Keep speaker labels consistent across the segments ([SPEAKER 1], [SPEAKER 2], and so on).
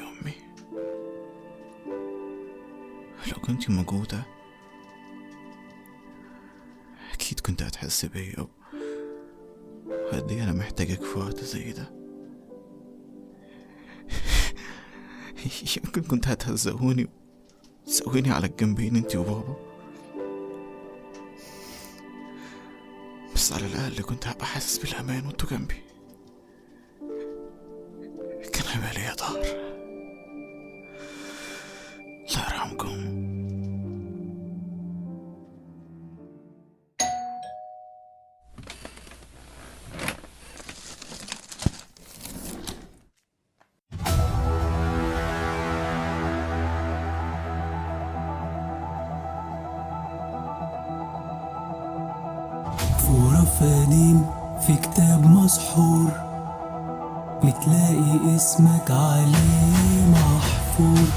[SPEAKER 1] يا أمي، لو كنت موجودة أكيد كنت هتحس بيا وقد إيه أنا محتاجك في وقت زي ده. يمكن كنت هتهزقوني وتسويني على الجنبين انتي وبابا، بس على الأقل كنت هبقى حاسس بالأمان وانتوا جنبي. كان هيبقى ليا ظهر. الله يرحمكم.
[SPEAKER 2] قديم في كتاب مسحور بتلاقي اسمك عليه محفور،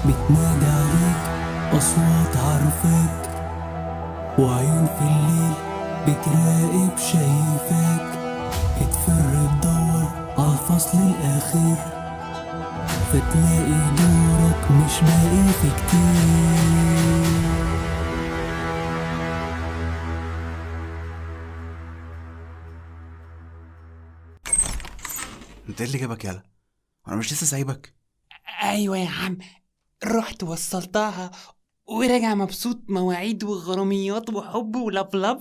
[SPEAKER 2] بتنادي عليك أصوات عارفاك، وعيون في الليل بتراقب شايفاك، بتفر تدور عالفصل الأخير فتلاقي دورك مش باقي في كتير.
[SPEAKER 1] انت ايه اللي جابك يالا؟ انا مش لسه سايبك؟
[SPEAKER 3] ايوه يا عم، رحت وصلتها وراجع مبسوط، مواعيد وغراميات وحب ولبلب.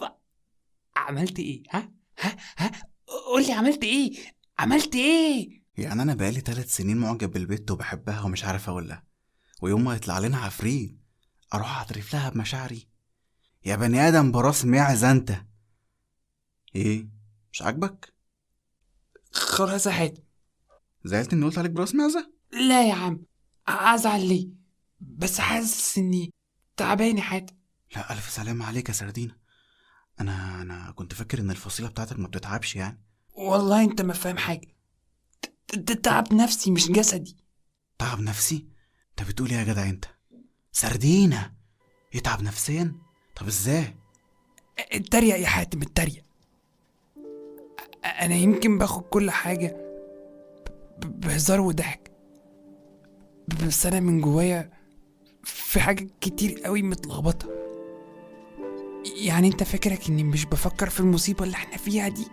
[SPEAKER 3] عملت ايه؟ ها ها ها قولي عملت ايه؟ عملت ايه؟
[SPEAKER 1] يعني انا بقالي 3 سنين معجب بالبت وبحبها ومش عارف اقولها، ويوم ما يطلع لنا عفريت اروح اعترف لها بمشاعري؟ يا بني ادم براس معزة انت. ايه مش عاجبك؟
[SPEAKER 3] خلاص يا حاتم.
[SPEAKER 1] زعلت اني قلت عليك براس معزة؟
[SPEAKER 3] لا يا عم، ازعل ليه؟ بس حاسس اني تعبان يا حاتم.
[SPEAKER 1] لا الف سلامه عليك يا سردينه، انا كنت فاكر ان الفصيله بتاعتك ما بتتعبش يعني.
[SPEAKER 3] والله انت ما فاهم حاجة، تعب نفسي مش جسدي.
[SPEAKER 1] تعب نفسي؟ انت بتقول ايه يا جدع انت؟ سردينه يتعب نفسيا؟ طب ازاي؟
[SPEAKER 3] اتريق يا حاتم اتريق. انا يمكن باخد كل حاجة بهزار وضحك، بس انا من جوايا في حاجة كتير قوي متلخبطه. يعني انت فاكرك اني مش بفكر في المصيبة اللي احنا فيها دي؟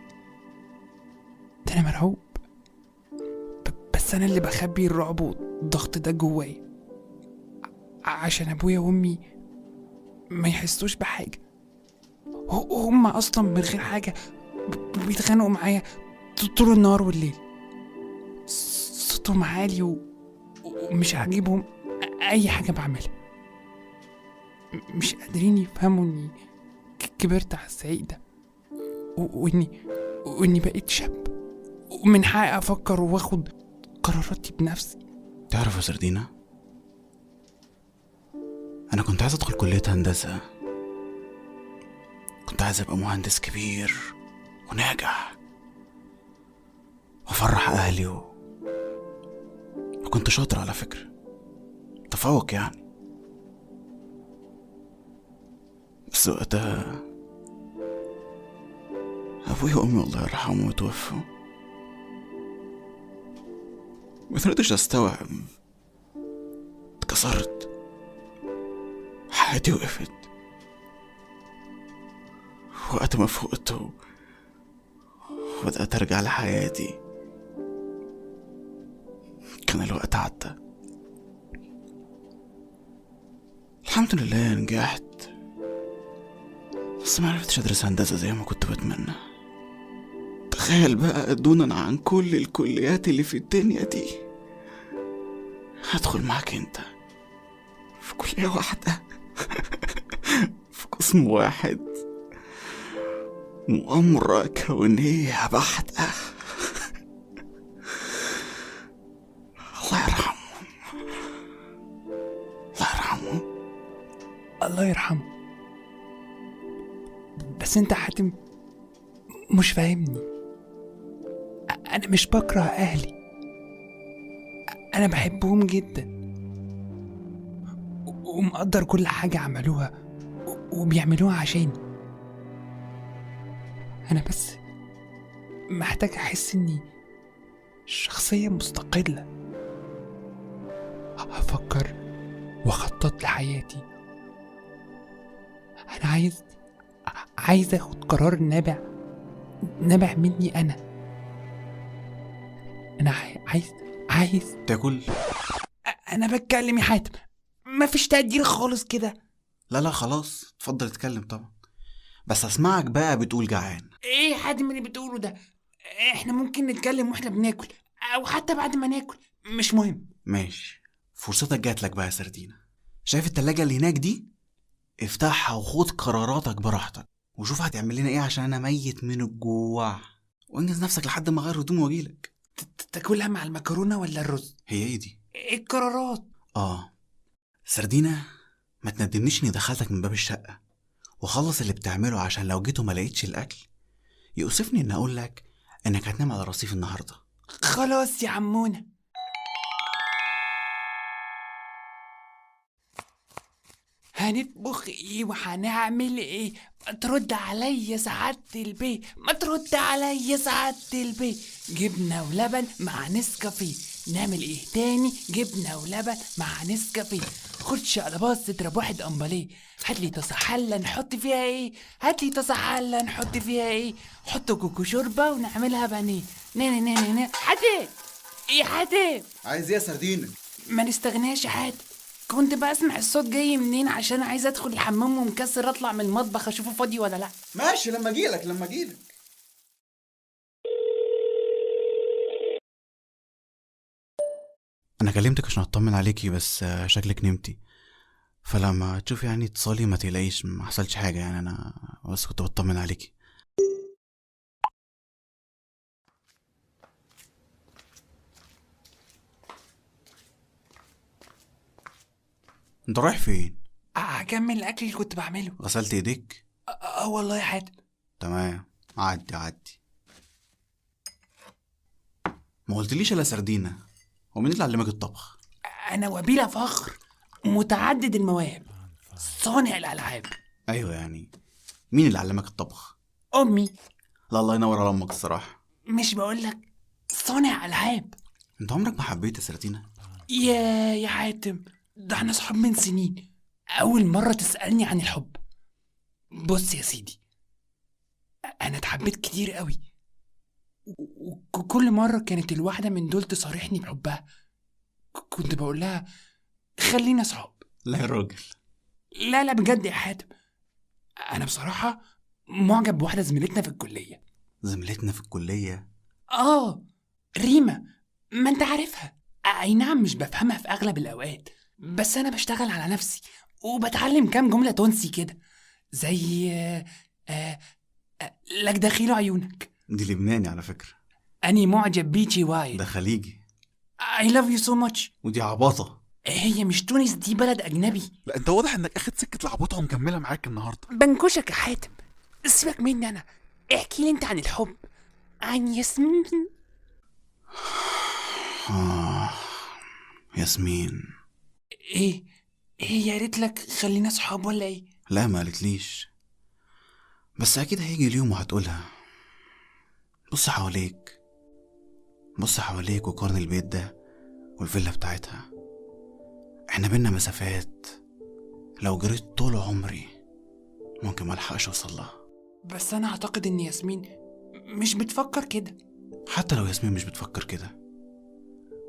[SPEAKER 3] ده انا مرعوب، بس انا اللي بخبي الرعب والضغط ده جوايا عشان ابويا وامي ما يحسوش بحاجة. هما اصلا من غير حاجة بيتخانقوا معايا طول النهار والليل، صوتهم عالي ومش عاجبهم اي حاجة بعملها، مش قادرين يفهموا اني كبرت على الزعيق ده واني بقيت شاب ومن حقي افكر واخد قراراتي بنفسي.
[SPEAKER 1] تعرف يا سردينة، انا كنت عايز ادخل كلية هندسة، كنت عايز ابقى مهندس كبير وناجح وافرح اهلي وكنت شاطر على فكرة، تفوق يعني. بس وقتها ابوي وامي الله يرحمه توفوا، ما قدرتش استوعب، اتكسرت، حياتي وقفت. وقت ما فقت وبدأت أرجع لحياتي كان الوقت عدى. الحمد لله نجحت، بس ما عرفتش أدرس هندسة زي ما كنت بتمنى. تخيل بقى دونا عن كل الكليات اللي في الدنيا دي هدخل معاك انت في كلية واحدة في قسم واحد، مؤامرة كونية بحتة. الله يرحمه، الله يرحمه،
[SPEAKER 3] الله يرحمه. بس انت حاتم مش فاهمني، انا مش بكره اهلي، انا بحبهم جدا ومقدر كل حاجة عملوها وبيعملوها عشاني. انا بس محتاج احس اني شخصية مستقلة، هفكر واخطط لحياتي. انا عايز اخد قرار نابع مني انا. انا عايز
[SPEAKER 1] تاكل.
[SPEAKER 3] انا بتكلم يا حاتم، مفيش تقدير خالص كده.
[SPEAKER 1] لا خلاص اتفضل اتكلم طبعا، بس اسمعك بقى بتقول جعان.
[SPEAKER 3] ايه يا حاتم اللي بتقوله ده؟ احنا ممكن نتكلم واحنا بناكل او حتى بعد ما ناكل، مش مهم.
[SPEAKER 1] ماشي، فرصتك جات لك بقى يا سردينة. شايف التلاجة اللي هناك دي؟ افتحها وخد قراراتك براحتك، وشوف هتعمل لنا ايه، عشان انا ميت من الجوع. وانجز نفسك لحد ما اغير هدومي واجيلك.
[SPEAKER 3] تاكلها مع المكرونة ولا الرز؟
[SPEAKER 1] هي ايه دي؟
[SPEAKER 3] ايه القرارات؟
[SPEAKER 1] سردينة، ما تندمنيش اني دخلتك من باب الشقة، وخلص اللي بتعمله، عشان لو جيت وما لقيتش الاكل يؤسفني ان اقول لك انك هتنام على الرصيف النهارده.
[SPEAKER 3] خلاص يا عمونة. هنطبخ ايه وهنعمل ايه؟ ما ترد عليا سعادة البيت، ما ترد عليا سعادة البيت. جبنة ولبن مع نسكافيه، نعمل ايه تاني؟ جبنة ولبن مع نسكافيه. خد شقلباص اضرب واحد امباليه. هاتلي طاسة حلة نحط فيها ايه؟ هاتلي طاسة حلة نحط فيها ايه؟ حط كوكو شوربة ونعملها بانيه. نا نا نا نا. حاتم، ايه حاتم؟
[SPEAKER 1] عايز ايه يا سردينة؟
[SPEAKER 3] ما نستغناش يا حاتم. كنت بسمع الصوت جاي منين عشان عايز ادخل الحمام ومكسر اطلع من المطبخ اشوفه فاضي ولا لا.
[SPEAKER 1] ماشي، لما اجيلك. انا كلمتك عشان اطمن عليكي، بس شكلك نمتي، فلما تشوفي يعني اتصالي ما تقلقيش، ما حصلش حاجه يعني، انا بس كنت بطمن عليكي. انت رايح فين؟
[SPEAKER 3] هكمل الاكل اللي كنت بعمله.
[SPEAKER 1] غسلت ايديك؟
[SPEAKER 3] اه والله يا حاتم.
[SPEAKER 1] تمام، عدي. ما قلتليش الا سردينه، هو مين اللي علمك الطبخ؟
[SPEAKER 3] انا وبلا فخر متعدد المواهب، صانع الالعاب.
[SPEAKER 1] ايوه يعني مين اللي علمك الطبخ؟
[SPEAKER 3] امي.
[SPEAKER 1] لا الله ينور على امك الصراحه.
[SPEAKER 3] مش بقولك صانع العاب.
[SPEAKER 1] انت عمرك ما حبيت يا سردينه؟
[SPEAKER 3] يا حاتم، ده احنا صحاب من سنين، اول مره تسالني عن الحب. بص يا سيدي، انا اتحبيت كتير قوي، وكل مره كانت الواحده من دول تصارحني بحبها، كنت بقول لها خلينا صحاب.
[SPEAKER 1] لا يا راجل.
[SPEAKER 3] لا بجد يا حاتم، انا بصراحه معجب بواحده زميلتنا في الكليه.
[SPEAKER 1] زميلتنا في الكليه؟
[SPEAKER 3] ريما، ما انت عارفها. اي نعم مش بفهمها في اغلب الاوقات، بس انا بشتغل على نفسي وبتعلم كام جمله تونسي كده، زي لك دخيل عيونك.
[SPEAKER 1] دي لبناني على فكره.
[SPEAKER 3] اني معجب بيتي وايد.
[SPEAKER 1] ده خليجي.
[SPEAKER 3] I love you so much.
[SPEAKER 1] ودي عباطه.
[SPEAKER 3] هي مش تونس، دي بلد اجنبي.
[SPEAKER 4] لا انت واضح انك اخد سكه العباطه ومكمله معاك النهارده.
[SPEAKER 3] بنكشك يا حاتم، سيبك مني انا، احكي لي انت عن الحب، عن ياسمين.
[SPEAKER 1] ياسمين
[SPEAKER 3] ايه؟ يا ريت لك خلينا صحاب ولا ايه؟
[SPEAKER 1] لا ما قالتليش، بس اكيد هيجي اليوم وهتقولها. بص حواليك، بص حواليك وقارن البيت ده والفيلا بتاعتها. احنا بينا مسافات لو جريت طول عمري ممكن ما الحقش اوصل لها.
[SPEAKER 3] بس انا اعتقد ان ياسمين مش بتفكر كده.
[SPEAKER 1] حتى لو ياسمين مش بتفكر كده،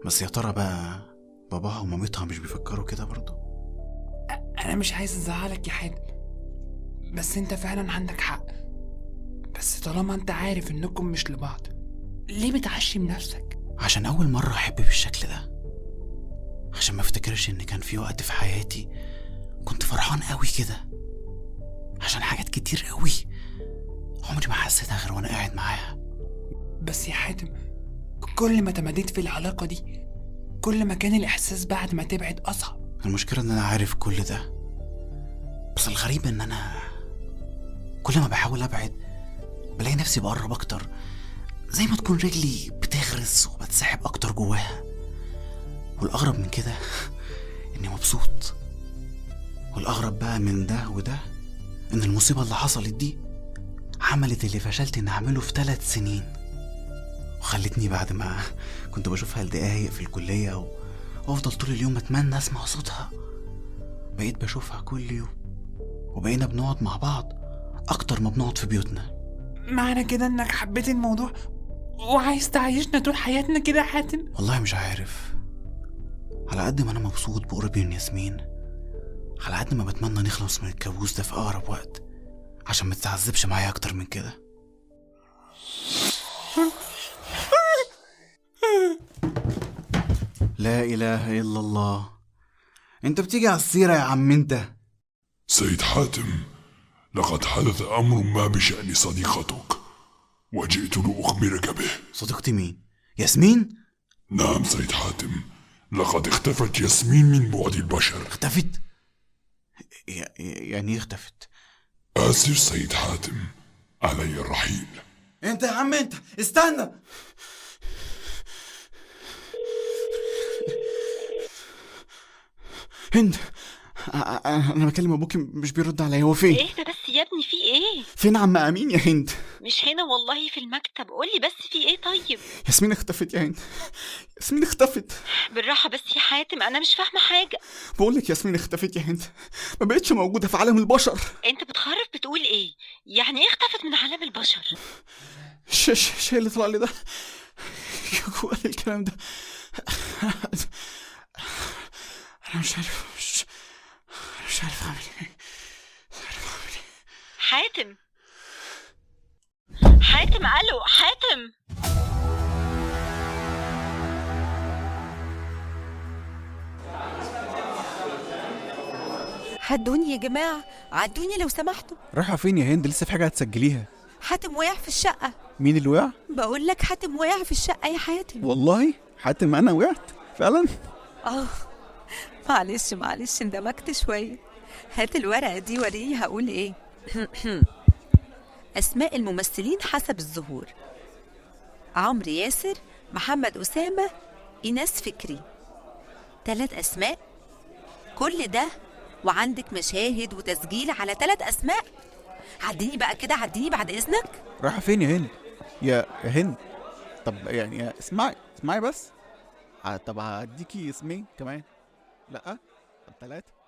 [SPEAKER 1] بس يا ترى بقى باباها ومامتها مش بيفكروا كده برضو؟
[SPEAKER 3] انا مش عايز ازعلك يا حاتم، بس انت فعلا عندك حق. بس طالما انت عارف انكم مش لبعض، ليه بتعشم نفسك؟
[SPEAKER 1] عشان اول مرة احب بالشكل ده، عشان ما افتكرش ان كان في وقت في حياتي كنت فرحان قوي كده، عشان حاجات كتير قوي عمري ما حسيتها غير وانا قاعد معاها.
[SPEAKER 3] بس يا حاتم، كل ما تمديت في العلاقة دي، كل ما كان الإحساس بعد ما تبعد أصعب.
[SPEAKER 1] المشكلة إن أنا عارف كل ده، بس الغريب إن أنا كل ما بحاول أبعد بلاقي نفسي بقرب أكتر، زي ما تكون رجلي بتغرس وبتسحب أكتر جواها. والأغرب من كده إني مبسوط، والأغرب بقى من ده وده إن المصيبة اللي حصلت دي عملت اللي فشلت إن أعمله في 3 سنين، وخلتني بعد ما كنت بشوفها لدقايق في الكلية وافضل طول اليوم اتمنى اسمع صوتها. بقيت بشوفها كل يوم، وبقينا بنقعد مع بعض اكتر ما بنقعد في بيوتنا.
[SPEAKER 3] معنى كده انك حبيت الموضوع وعايز تعيشنا طول حياتنا كده يا حاتم؟
[SPEAKER 1] والله مش عارف، على قد ما انا مبسوط بقربي من ياسمين، على قد ما بتمنى نخلص من الكابوس ده في اقرب وقت عشان ما تتعذبش معايا اكتر من كده. لا اله الا الله، انت بتيجي على السيرة يا عم انت.
[SPEAKER 5] سيد حاتم، لقد حدث أمر ما بشأن صديقتك وجئت لأخبرك به.
[SPEAKER 1] صديقتي مين؟ ياسمين؟
[SPEAKER 5] نعم سيد حاتم، لقد اختفت ياسمين من بعد البشر.
[SPEAKER 1] اختفت؟ يعني ايه اختفت؟
[SPEAKER 5] آسف سيد حاتم، علي الرحيل.
[SPEAKER 1] انت يا عم انت استنى. هند، انا بكلم ابوكي مش بيرد عليا، هو فين؟
[SPEAKER 6] اهدى بس يا ابني، في ايه؟
[SPEAKER 1] فين عم امين يا هند؟
[SPEAKER 6] مش هنا والله، في المكتب. قولي بس في ايه؟ طيب
[SPEAKER 1] ياسمين اختفت يا هند، ياسمين اختفت.
[SPEAKER 6] بالراحة بس يا حاتم، انا مش فاهمه حاجة.
[SPEAKER 1] بقولك ياسمين اختفت يا هند، ما بقتش موجودة في عالم البشر.
[SPEAKER 6] انت بتخرف، بتقول ايه؟ يعني ايه اختفت من عالم البشر؟
[SPEAKER 1] ش اللي طلع لي ده؟ هو قال الكلام ده؟ انا مش عارف، مش عارف اعمل ايه، مش عارف اعمل ايه.
[SPEAKER 6] حاتم، حاتم، الو حاتم.
[SPEAKER 7] عدوني يا جماعة، عدوني لو سمحتوا.
[SPEAKER 1] رايحة فين يا هند؟ لسه في حاجة هتسجليها.
[SPEAKER 7] حاتم وقع في الشقة.
[SPEAKER 1] مين اللي وقع؟
[SPEAKER 7] بقول لك حاتم وقع في الشقة يا حاتم.
[SPEAKER 1] والله حاتم انا وقعت فعلا؟
[SPEAKER 7] معلش معلش، اندمجت شوية. هات الورقة دي وريني هقول ايه. أسماء الممثلين حسب الظهور: عمرو ياسر، محمد أسامة، إيناس فكري. 3 أسماء، كل ده وعندك مشاهد وتسجيل على 3 أسماء. عديني بقى كده، عديني بعد إذنك.
[SPEAKER 1] رايحة فين يا هند؟ يا هند، طب يعني اسمعي اسمعي بس. طب هديكي اسمين كمان. لا، طب 3.